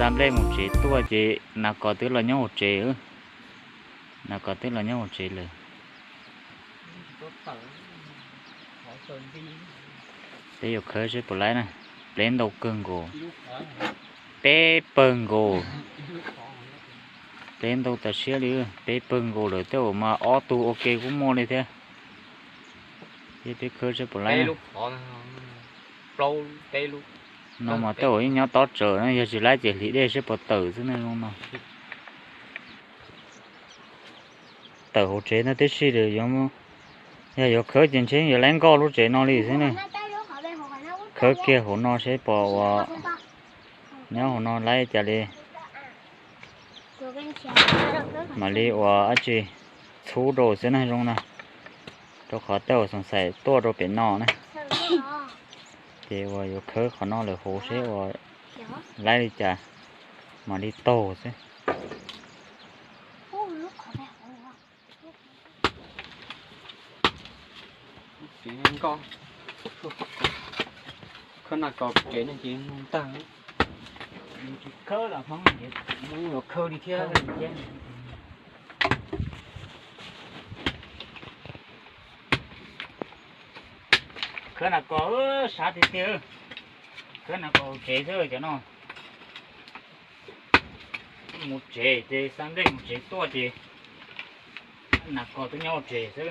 Xa nplej mus tsev tuaj ces nas kos twb los nyob hauv tsev. Nas kos twb los nyob hauv tsev lawm. Peb yuav khawb seb puas laib na. Pleb ntau kawg nkaus. Peb pawg nkaus. Pleb ntau tas siab li, peb pawg nkaus lawm, tej zaum mas ob tug ua ke kuj muaj li thiab. Ces peb khawb seb puas laib na. No mas tej zaum yeej nyob tob tsawm na, yog tsis laib ces hliv dej seb puas tawm xwb na zoo no. Tawm hauv tsev no tib si lawm, yog yuav khawb ces ntshe yuav laib nkoj lub tsev no li xwb na. Khawb kiag hauv no seb puas ua nyob hauv no laib cas li. Mam li ua dab tsi txhub rau xwb na zoo na, rau qhov tej zaum xoom xaim tuaj rau pem no na. Ces uas yuav khawb qhov no lawm hauv seb ua laib li cas mam li taug xwb. Khawb nas kos tsev no ces ntag, tsis khawb los hmoob los khawb li thiab. Khawb nas kos sab tiag tiag, khawb nas kos tsev xwb cov no. Mus tsev ces xa nplej mus tsev tuaj ces nas kos twb nyob hauv tsev xwb.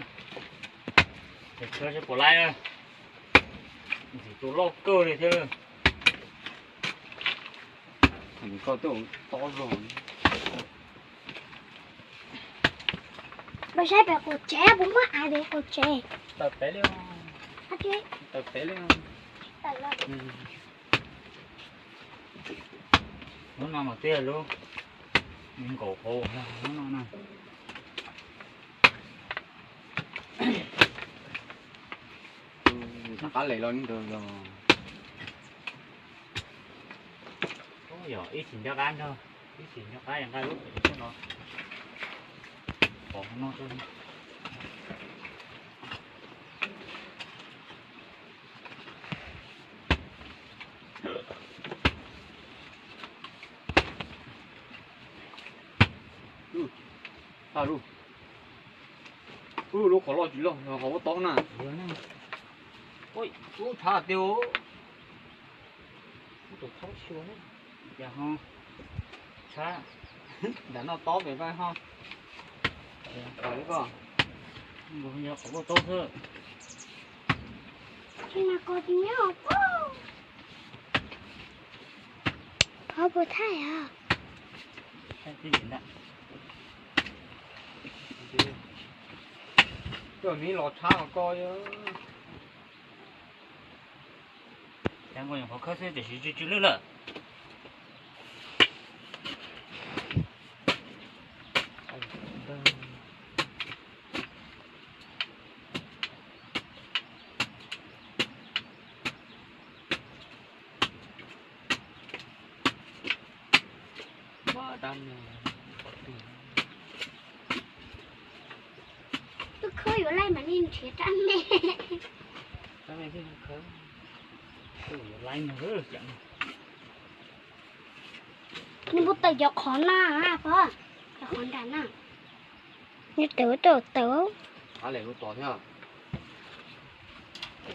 Ces khawb seb puas laib na. Ntxim tus loj kawg li thiab. Koj twb tob zog. Peb saib pem qaum tsev, puas muaj av pem qaum tsev? Tawm pem li. Tawm pem li. Lub no mas twb yog lub nkaum hauv lub no na. Rov qab lem los ntawd los. Yog ib chim nco qab nrog, ib chim nco qab nqa lub no. Pov no. Lub qhov loj tsis loj, qhov ua tob na. Ub, tshav tiag. Tus thaub xyua, cas ho tshab. Nram no tob pem vaj ho. Qhov li koj, yog qhov ua tob xwb. Qhov puas thaij os? Koj neb los tshab los koj. Qhov khawb xwb tiam sis tsw tsw lwj lawm. Twb khawb yuav laij mas nej nrhiav rab me. Nej puas tawm cov qhov no, cov qhov nram no? Nej tawm tawm tawm.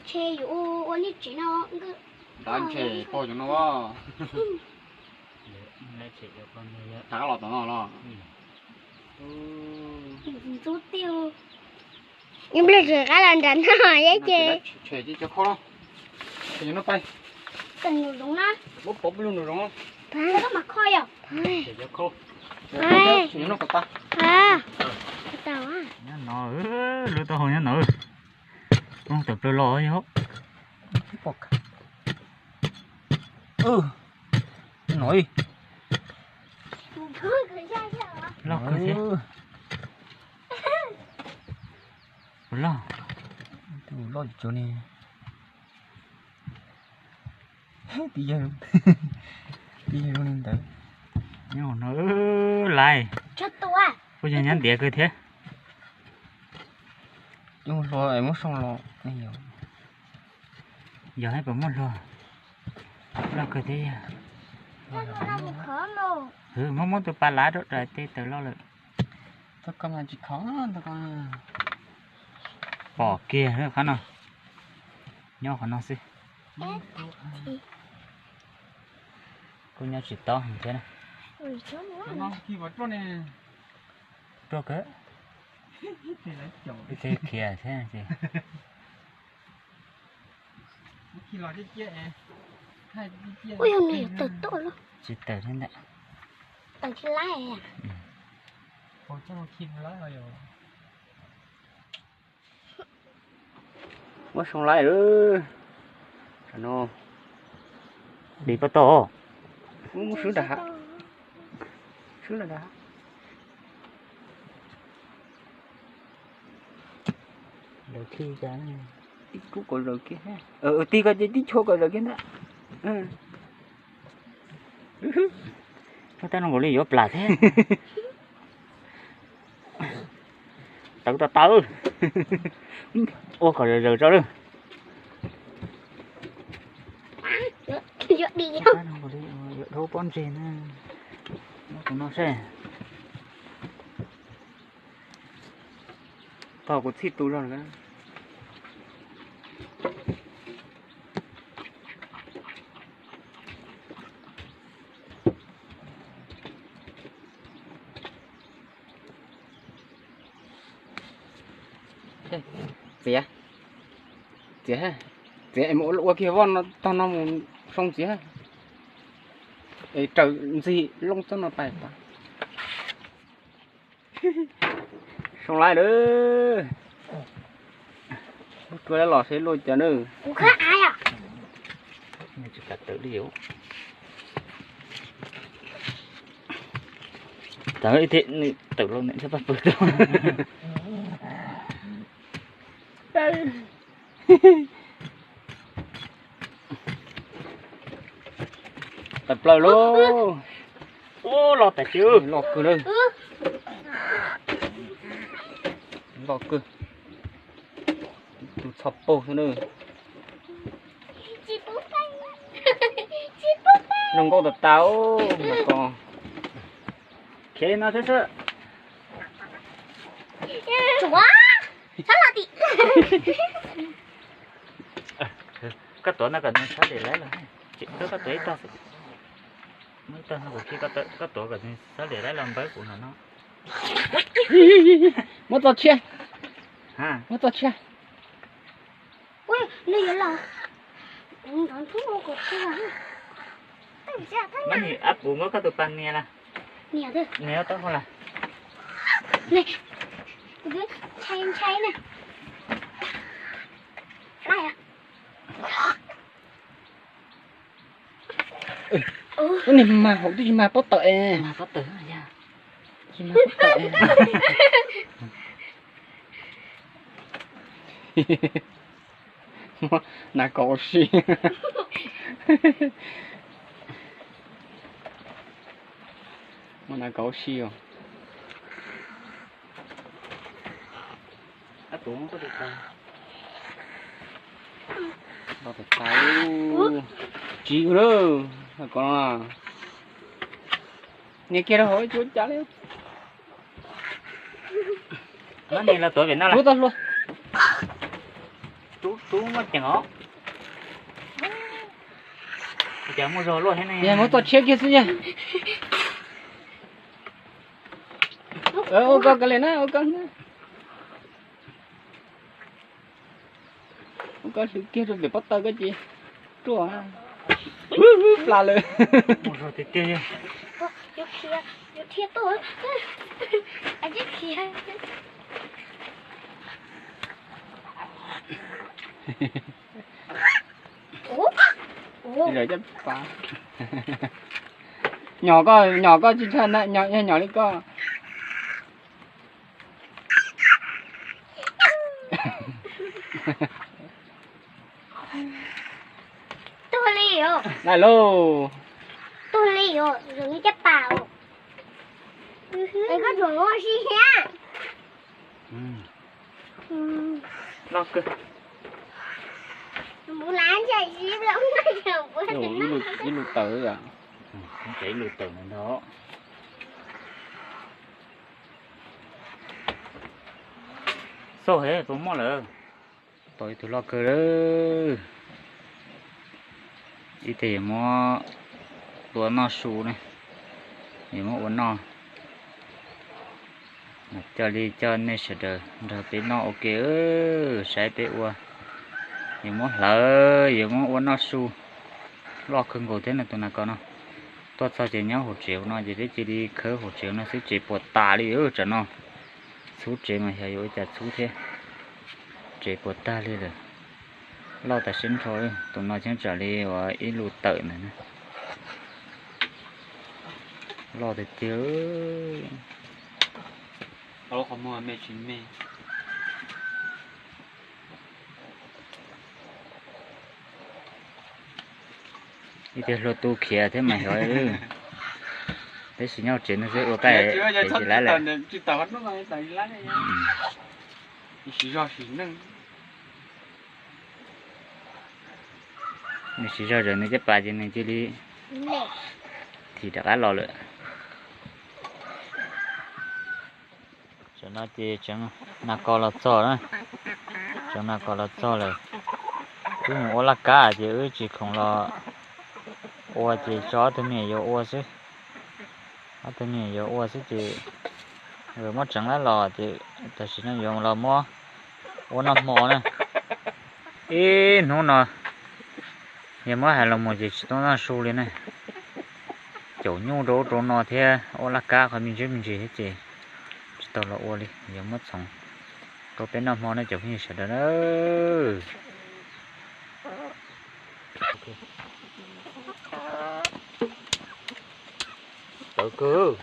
Tshe yuav ua nej tsev no. Ntshe pog cov no. Rov qab los tom no los. Ntxub tiag. Ib pliag tsis qab los nram no ces. Nyob no, lub taub hau nyob no. Looj tawm plaws los yog. No, loj kawg thiab. Loj, loj cuag ni. Tib yawg, tib yawg li ntawd. Nyob no laiv. Kuj yog nyob ntiav kawg thiab. Coj hluas es muab soo los. Yog puas muaj hluas? Loj kawg thiab yog. Hwv, muab muab tus pas lav rau, tej tawm loj lawm. Pom kiag qhov no, nyob qhov no xwb. Kuj nyob tsis tob thiab na. Ruaj kawg. Ib tug khiav thiab ces. Ua yog nws yuav tawm tuaj los? Tsis tawm thiab ntag. Tawm tsis laib. Muab soo laib lawm. Di pob tau. Swb lam da. Tib kub kom zaws kiag, tib koj tib chua kom zaws kiag ntag. Tab no nkaus li yuav plam thiab. Tawv tau tawv. Ua kom zaws zaws tso lawm. Yuav dhau pob ntseg na. Tus no seb. Tog kuv txhij tu zog. Txiav, txiav, txiav es mus ua kiag voj no tog no mus soo txiav. Es raws ntxig looj txob no pais pas. Soo laib lawm. Lub cuab los seb luaj cas na. Tawm los nws thiaj pab pw tau. Tawm plaws lauj. Ub, loj tas ti, loj kawg na. Loj kawg. Tus txho paug xwb na. Zoo nkauj tas tas os. Khiav li no xwb xwb. Koj tuav no kom nws sab li laib los, koj tuav ib tog xwb. Muab ib tog no kuv khi, koj tuav kom nws sab li laib los npawb kuv no no. Muab txoj tshiab, muab txoj tshiab. Ab, kuv muab koj tus pas nias las. Nias tau las. Ub, niag mag hauv twb tsis mag pob tawm es. Mag pob tawm, tsis mag pob tawm es. Muab nas kov ua si. Muab nas kov ua si os. Tsis na, nas kov no. Nias kiag rau hauv tsis ua cas li. Tub txoj hlua. Tub, tub muaj ceem os. Cas muaj zog luaj thiab ne. Muab txoj tshiab kiag xwb yog. Ua koj kav liam na, ua koj na. Ua koj hlwv kiag rau pem pob taws koj ces ruaj. Pla lawm. Nyom koj, nyom koj tsis tshaj na, nyom, yog nyom li koj. Tuag li os. Lais lauj. Tuag li os, zoo li caj pas os. Es koj tsuas ua si thiab. Loj kawg. Ib lub taws yom. Tsev lus tawm ntag. Xauj heev, tua mob lawm. Tau ib tug loj kawg lawm. Ib teg yuav muab tua noj su na, yuav muab ua noj. Coj li coj nej sawv daws nrog peb noj ua ke, saib peb ua. Yuav muab hlawv, yuav muab ua noj su. Loj kawg nkaus thiab no tus nas kos no. Tuaj txog ces nyob hauv tsev no ces peb cia li khawb hauv tsev no xwb, tsev puas tas li tsam no. Txhub tsev mas xyov yuav ua cas txhub thiab. Tsev puas tag li lawm. Loj tas siab nrho, tus no cheem tsam li uas ib lus tawm ntawd na. Loj tiag tiag. Ib tug hluas tu khiav thiab mas xyov. Tab sis nyob tsev no xwb ua kab tsis lab lawm. Nws siv zog zawm nws caj pas ces nws cia li thim rov qab los lawm. Tam no ces tseev nas kos los txog na. Tseev nas kos los txog lawm. Wb mus ua laj kab ces wb tsis khoom los ua ces tso ob tug me nyuam yaus ua xwb. Ob tug me nyuam yaus ua xwb ces muab tseev lab los ces tam sim no yuav los muab ua noj hmo na. Ib hnub no yog muab hais los mus ces tsis tau noj su li na. Caum nyuj rau ub rau no thiab ua laj kab qhov me ntsis me ntsis thiab ces tsis tau los ua li, yuav muab txhoov rau peb noj hmo no cov phooj ywg sawv daws na. Tawv kawg.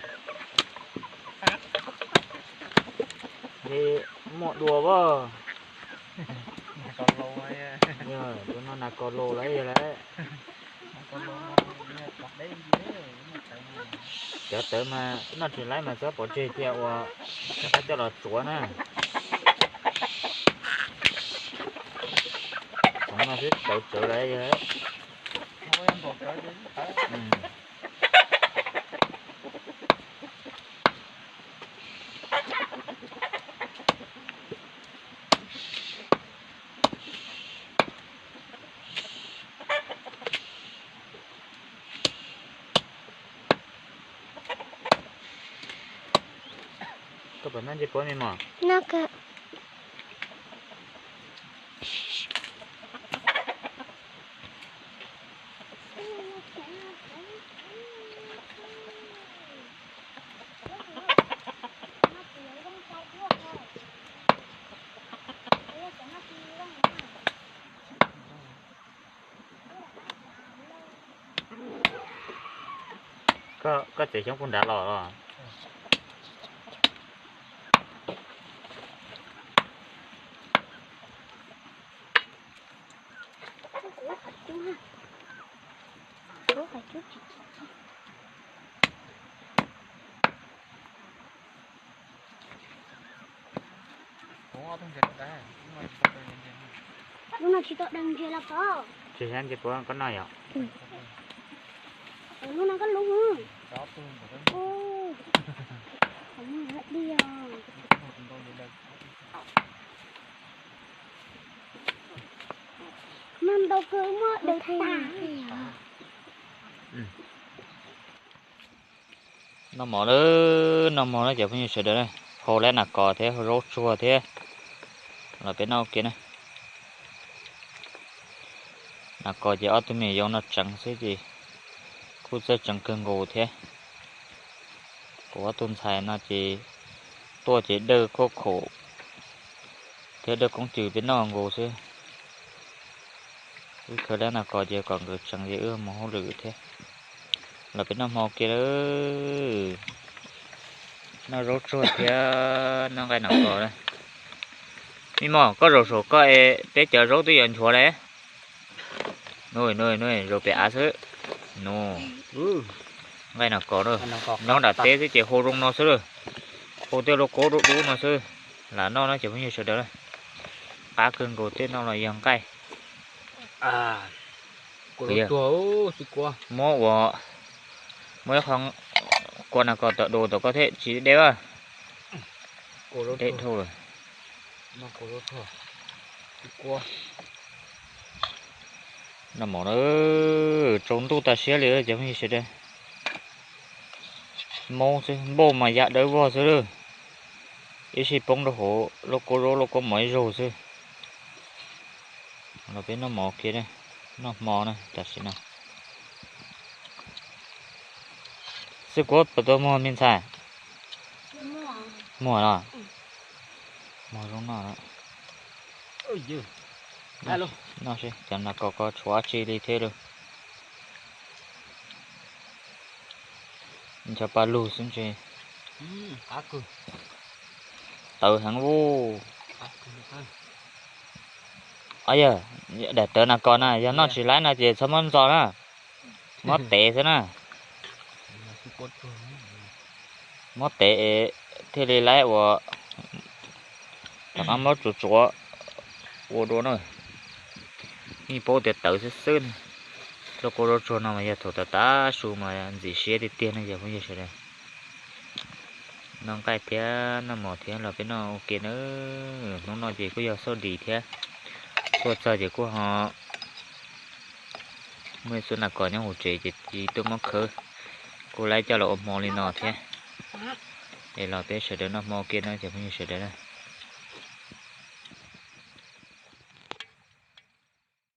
Muaj dua as. Tus no nas kos laus lawm yog lawm. Cov tawv mas noj tsis laib mas txhob pov tseg cia uas coj los txuav na. Txhoov no xwb tawv tsawv lawm yog lawm. Koj pom noj ncej puab me mos? Koj txiav xyoob puag nrad los los? Lub no tsis tau daws ntses los pom. Tsis xav ntses puab koj noj yom? Lub no koj lub. Noj ntau kawg muab daws tas. Noj mov lawm, noj mov lawm cov phooj ywg sawv daws, hau lab nas kos thiab hau zaub tsuag thiab los peb noj ua ke na. Nas kos ces ob tug me nyuam yaus no tseev xwb ces kuj txawj tseev kawg nkaus thiab. Kuv ob tug ntxhais no ces tuaj ces dawj khuaj khaum thiab dawj koob cws peb noj nkaus xwb. Wb khawv lab nas kos ces kom nkawd tseev ces wb mus hauj lwm thiab. Los peb noj hmo ua ke lawm. Noj zaub tsuag thiab noj nqaij nas kos lawm. Me mos, koj zaum saum koj es peb cov zaub twb yuav nchuav lawm. Nuj nuj nuj, zaum pem av xwb. Nuj, nqaij nas kos na. Nyob nram teb xwb ces hau zoo no xwb lawm. Hau tej lauj kaub dub dub no xwb. Lam noj no cov phooj ywg sawv daws na. Qab kawg nkaus, tej no los yog nqaij. Muab ua, muab ua, Muaj ib qho kua nas kos tom du tom koj thiab tsis deb a. Deb dhau lawm. Noj mov na, tsaus ntuj tas siab li cov phooj ywg sawv daws. Hmoob xwb, npauj mas ya dawb vog xwb lawm. Ib sij poob rau hauv lauj kaub zaub lauj kaub mov ib zaug xwb. Los peb noj mov ua ke, noj hmo na tam sim no. Xwb kuv puas tau muag me ntxhais? Muag los? Muag zoo noj. Noj seb, cov nas kos ko tshuav dab tsi li thiab lauj. Ncho pa lug xwb ntshe. Tawv heev ub. Yog daim tawv nas kos na, yog noj tsis laib no ces txhob muab ntxo na, muab tev xwb na. Muab tev thiaj li laib ua, rov qab muab tsuav tsuav ua dua na. Yeej paub tias tawv xwb xwb. Lauj kaub zaub tsuag no mas yog thaum tav tav su mas ntxim siab tiag tiag ne cov phooj ywg sawv daws. Noj nqaij thiab noj mov thiab los peb noj ua ke nawb. Hnub no ces kuj yog xauj dis thiab, tuaj txog ces kuj ho muaj ib xub nas kos nyob hauv tsev ces tsis tuaj muab khawb, kuj laib coj los ua hmo li no thiab. Es los peb sawv daws noj hmo ua ke na cov phooj ywg sawv daws.